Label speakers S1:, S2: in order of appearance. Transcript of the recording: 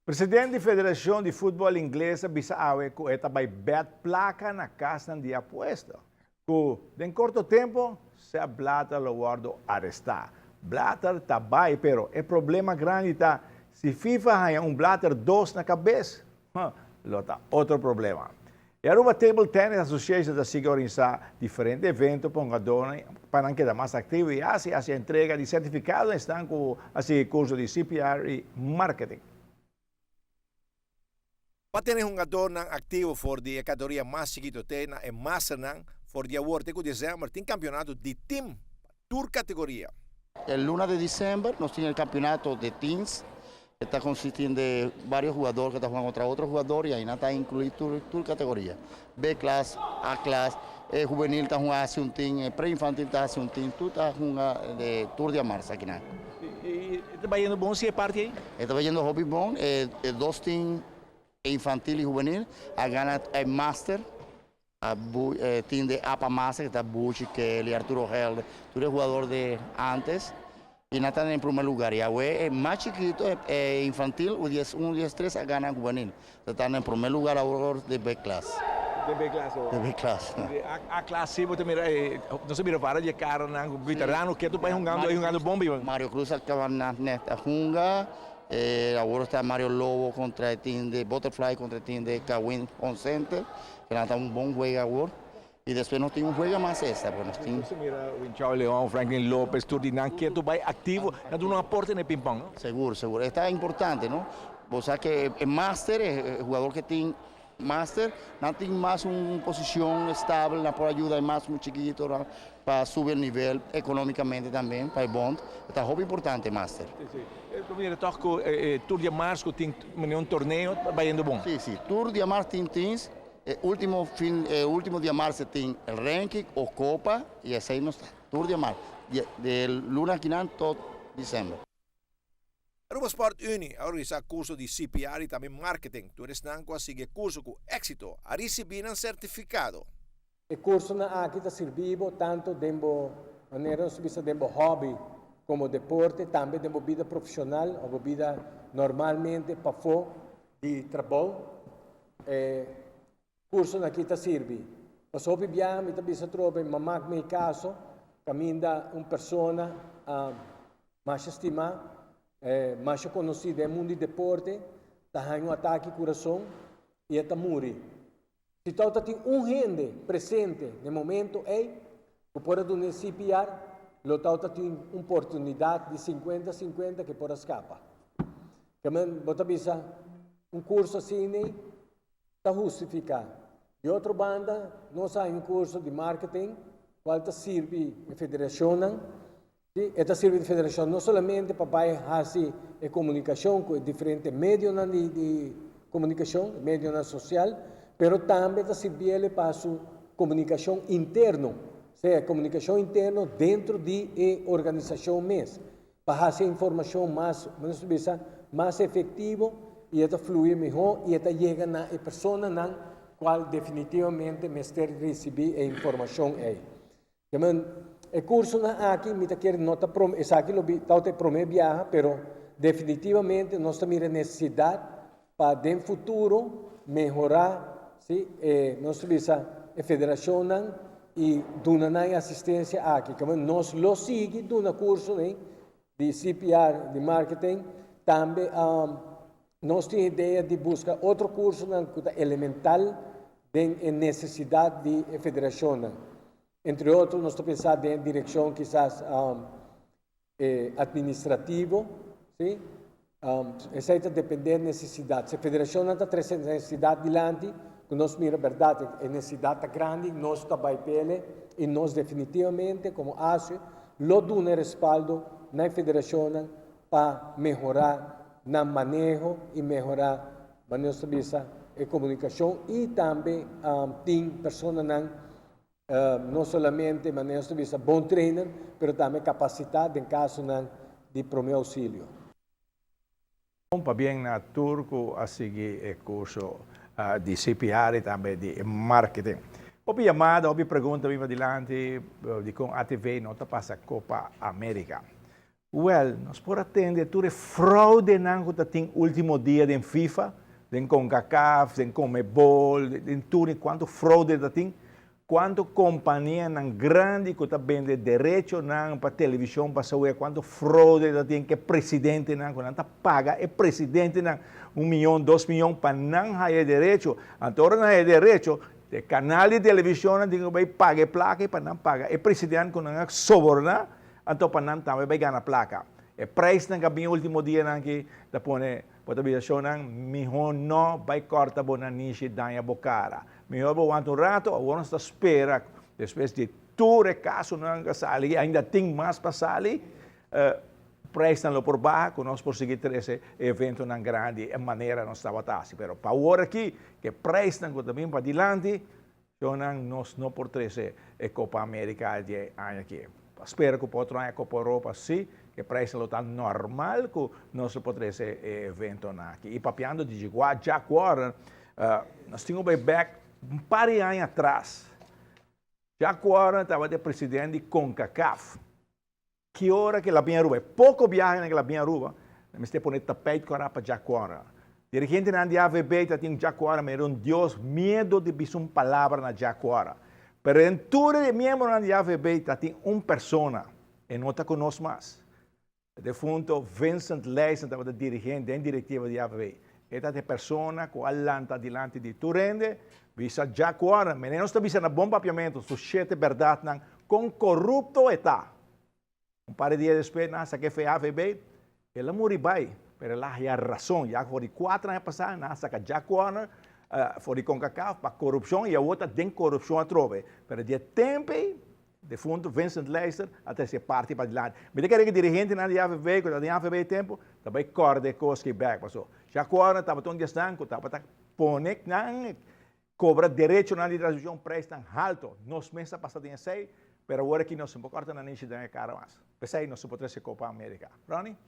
S1: Presidente di Federacion di Futbol Ingles a bisa awe cu e ta bay bet placa na casnan di apuesta cu den corto tempo Sepp Blatter lo wordo aresta. Blatter ta bay pero e problema grandi ta si FIFA haya un Blatter dos na cabes, huh, lo ta otro problema. E Aruba Table Tennis Association ta sigui organisa diferente evento pa hungadornan pa nan keda mas activo y haci haci entrega di certificado na esnan cu a sigui curso di CPR y Marketing. Pa tene hungadornan activo for di e categoria mas chikito te na e masternan, for di awor te cu december tin campeonato di team pa tur categoria.
S2: E luna di december nos tin e campeonato di teams e ta consisti di varios jugador cu ta hunga contra otro jugador y ayinan ta inclui tur categoria, B klas, A klas, e juvenil ta hunga haci un team, e pre infantil ta haci un team, tur ta hunga de tur diamars akinan.
S1: Y e ta bayendo bon si e parti ey?
S2: E ta bayendo hopi bon, e dos team infantil y juvenil a gana e master. E team de APA Master que ta Buchi, Kelly, Arturo Helder, tur e jugador de antes y nan ta den primer lugar. Y awe e mas chikito, e infantil, u dies un, dies tres a gana juvenil. Ta ta den primer lugar awor de B klas.
S1: De B klas awor.
S2: De B klas.
S1: De A klas si bo ta mira e, nos a mira varios di e karanan ku veterano ke tur bai hungando, hungando bon biba.
S2: Mario Cruz a kaba net a hunga. Awor ta Mario Lobo contra e team de Butterfly contra e team de Kawin Home Center. Que nan ta un bon juega awor. Y despues nos tin un juega mas extra, porque nos tin.
S1: Nos a mira Winchao Leon, Franklin Lopez, tur di nan ketu bai activo, nan duna un aporte na e ping-pong, no?
S2: Segur, segur. E ta importante, no? Bo sa ke e master, e jugador ke tin master, nan tin mas un posicion estable, nan por ayuda e mas muchikito pa subi e nivel economicamente tambe, pa e bond. E ta hopi importante e master.
S1: Si, si. E mira toch cu e tur diamars cu tin manera un torneo ta bayendo bon.
S2: Si, si. Tur diamars tin teams. E ultimo fin, e ultimo diamars e tin el ranking o copa y esey nos ta tur diamars. Di luna akinan tot december.
S1: Aruba Sport Unie a organisa curso di CPR y tambe marketing. Tur esnan cu a sigui e curso cu exito a ricibi nan certificado.
S3: E cursonan aki ta sirbi bo tanto den bo, manera nos ta bisa, den bo hobby como deporte, tambe den bo bida profesional o bo bida normalmente pafó di trabou. E cursonan aki ta sirbi. Pasobra hopi biaha mi ta bisa atrobe, mi mak mi caso caminda un persona a masha stima, masha conoci den e mundo di deporte, ta haña un atake curason y e ta muri. Si tabata tin un hende presente na e momento ei ku por a duna e CPR, lo tabata tin un portunidat di sinkuenta sinkuenta ku e por a skapa. Kemen bo ta bisa un kurso asina ei ta hustifiká. Di otro banda nos a haña un kurso di marketing kual ta sirbi e federashonnan. Sí, e ta sirbi di federashon no solamente pa bai hasi e komunikashon ku e diferente medionan di di komunikashon, medionan sosial, pero tambe ta sirbiele pa su komunikashon interno, sea komunikashon interno dentro di e organisashon mes, pa hasi e informashon mas, nos ta bisa, mas efektivo i e ta flui mihó i e ta yega na e personanan kual definitivamente mester risibí e informashon ei. Jamen, e cursonan aki mi ta kere no ta prome, esaki lo bi tawata e prome biaha, pero definitivamente nos ta mira necesidad pa den futuro mehora, si, e nos ta bisa e federacionnan y duna nan e asistencia aki. Kiamen nos lo sigui duna cursonan di CPR, di marketing, tambe nos tin idea di busca otro cursonan cu ta elemental den e necesidad di e federacionnan. Entre otro nos ta pensa den e direccion kisas e administrativo, si, esey ta depende necesidad. Si e federacionnan ta trece necesidad dilanti cu nos mira berdad e necesidad ta grandi, nos ta bay pele y nos definitivamente como ASU lo duna e respaldo na e federacionnan pa mehora nan maneho y mehora, manera nos ta bisa, e comunicacion y tambe tin personanan no solamente, manera nos ta bisa, bon trainer, pero tambe capacita den casonan di prome auxilio.
S1: Un pabien na tur cu a sigui e curso di CPR y tambe di marketing. Hopi yamada, hopi pregunta bin padilanti di con ATV no ta pasa Copa America. Well, nos por a tende tur e fraudenan ku tatin último dia den FIFA, den CONCACAF, den CONMEBOL, den tur kuantu fraude tatin, kuantu kompanianan grandi ku ta bende derechonan pa televishon pa saber kuantu fraude tatin ku presidentenan ku nan ta paga e presidentenan 1 mion, 2 mion pa nan haya derecho. Anto ora nan haya derecho, e kanal di televishon nan tin ku paga plaka pa nan paga e presidente ku nan a soborná, anto pa nan tambe bai gana plaka. E preisnan ku a bin último dianan ku ta pone bo ta bisa shownan mihó no bai kòrta bo nanishi daña bo kara. Mihó bo wanta un ratu, awor nos ta spera despues di tur e kasonan ku a sali, ainda tin mas pa sali, preisnan lo por baha, ku nos por sigui trese eventonan grandi e manera nos tabata hasi. Pero pa awor aki, ku preisnan ku ta bin padilanti, shownan, nos no por trese e Copa América di aña aki. Spera ku otro aña Copa Europa sí, ku preisnan lo ta normal ku nos por trese e eventonan aki. I papiando di Jack Warner, nos tin ku back un par di aña atras. Jack Warner tabata presidente di CONCACAF. Ki ora ku el a bin Aruba, poko biaha ku el a bin Aruba, mester pone tapijt kòrá pa Jack Warner. Dirigentenan di AVB tatin Jack Warner manera un dios, miedu di bisa un palabra na Jack Warner. Pero den tur e miembronan di AVB tatin un persona, e no ta ku nos mas. Defunto Vincent Leijsen tabata dirigente den direktiva di AVB. E ta e persona ku a lanta dilanti di tur hende, bisa Jack Warner, manera nos ta bisa na bon papiamentu, su shete berdatnan, kon korupto e ta. Un par di dia despues, nan a saka e AVB, el a muri bai, pero el a haya rason, ya for di 4 aña pasá, nan a saka Jack Warner for di CONCACAF pa korupshon i awor ta den korupshon atrobe. Pero di e tempu ei, defunto Vincent Leijsen a trese parti padilanti. Mi ta kere ku dirigentenan di AVB, ku ta den AVB tempu, ta bai kòrda e kos aki bèk. Paso, Jack Warner tabata un di esnan ku tabata pone nan kobra derechonan di transmishon preisnan haltu. Nos mes a pasa den esei, pero awor aki nos no por kòrta nanishi den e kara mas. P'esei nos no por trese Copa America. Ronnie?